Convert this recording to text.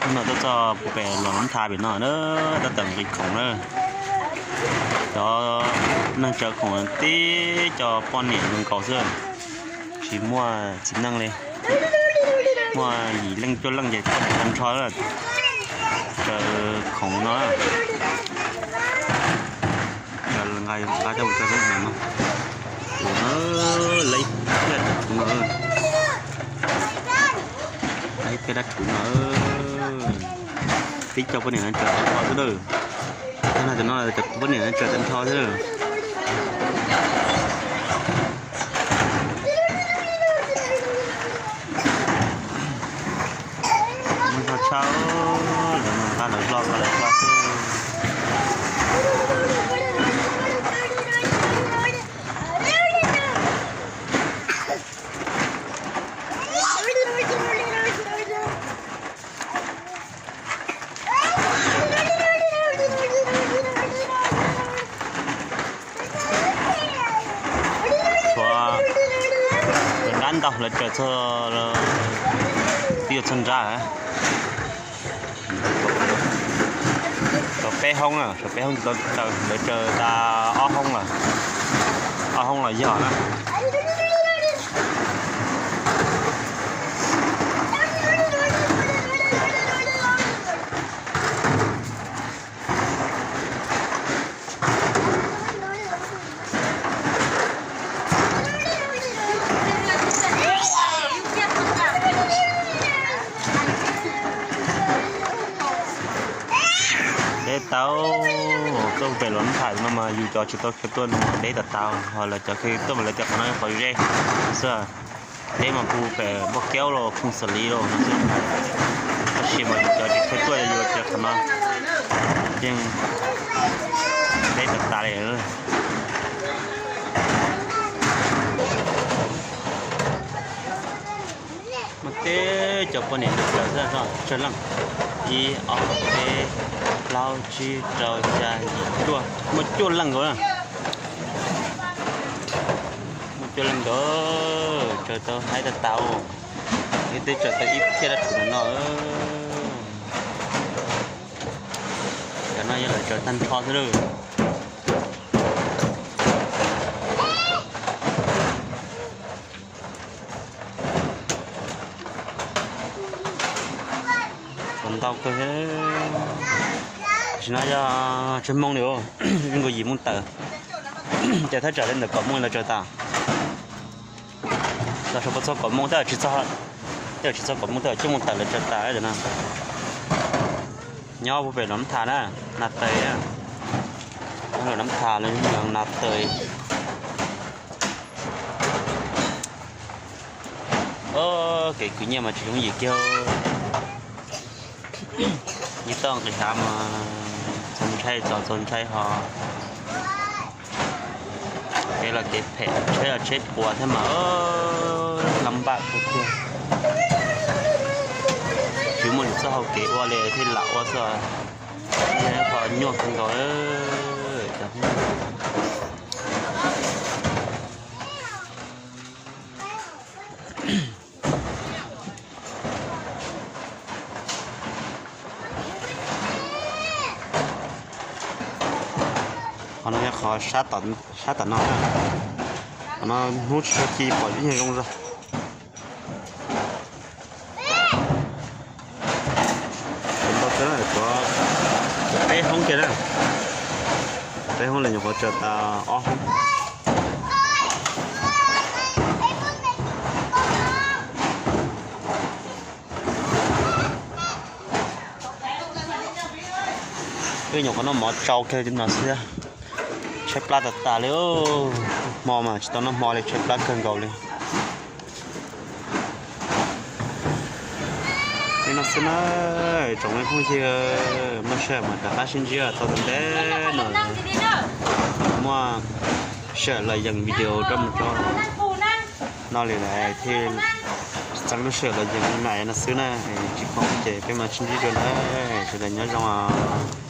Hnub no tuaj txog puag pem Luam Nab Tha pem no na, tab tom nqis khoom na. Cov neeg tsaws khoom tib co poj niam zoo nkaus xwb, tsis muaj txiv neej li. Muaj yim leej cuaj leej ces poj niam tag nrho tsaws khoom no. Nqa coj mus tso no. Tus no, lawv ib phiaj dab rhuv no, lawv ib phiaj dab rhuv no, tib co poj niam no tsaws tag nrho xwb lawm. Tag no cov no cov poj niam no tsaws tag nrho xwb lawm. Muaj zog tshaj, lawv nqa lawv hlo, nqa lawv hlo xwb. Tshuav nrab ntau, lawv tsaws txog, twb yuav txog nrab. Tshuav peb hoob, tshuav peb hoob tsis tau tsaws, lawv tsaws tas ob hoob lawm, ob hoob los yog na. Deb tau, tuaj pem Luam Nab Tha no mas yus cov tsis tau khiav tuaj no mas deb tau tau, ho lawv cov khiav tuaj mas lawv tias qhov no qhov ze xwb. Deb mas puag pem Npauj Kaub los Phooj Xas Lis los no xwb. Tab sis mas yus cov tsis khiav tuaj yus tias qhov no yeej deb tag tas li. Muaj teb cov poj niam tsaws xwb, tsawg leej? Ib, ob, peb, plaub, tsib, rau, xya, yim, cuaj, muaj cuaj leej nkaus na. Muaj cuaj leej nkaus, tsaws tau haib tag tau. Ib teb tsaws tau ib phiaj dab tsi no. Cov no yog lawv tsaws tag nrho xwb lawm. Tsaws ntau kawg. Tam sim no yog tsawg moo li, zoo nkaus yim moo tawm. Ces thaj tsam li ntawm kaum moo lawv tsaws tas. Los sawv puas txog kaum moo, tej zaum tsis txog kaum moo, tej zaum cuaj moo tawm lawv tsaws tas no. Nyob puag pem Luam Nab Tha na, Nas Tais na. Luam Nab Tha los yog Nas Tais. Kev khwv nyiaj mas tsis yooj yim kiag. Yus tau nqis hav mas txaus ntshai, txaus txaus ntshai ho. Kev los kev phem, tsheb los tsheb puas thiab mas laj npaj kawg kiag. Tsis muaj lwm txoj hau kev ua li thiaj lam ua xwb. Qhov nyuaj kawg nkaus. Qhov no yog qhov sab tom no na. Qhov no hnub tsis tshua ci pom ib nyuag zoo zog. Tsaws ntau xwb na, tshuav peb hoob kiag na. Peb hoob lawm nyuam qhuav tsaws tas ob hoob. Wb nyuam qhuav noj mov tsau kiag no xwb, tshaib plab tas tas li. Hmo mas tsis tau noj hmo li, tshaib plab kawg nkaus li. Li no xwb na, tsoom phooj ywg, muaj sij hawm mas rov qab sib ntsib tau tom ntej no. Muaj sij hawm los yees video rau mus tso no li lawm thiaj txeeb lub sij hawm los yees li no xwb na. Tsis pom ces peb mam sib ntsib dua na, sawv daws nyob zoo os.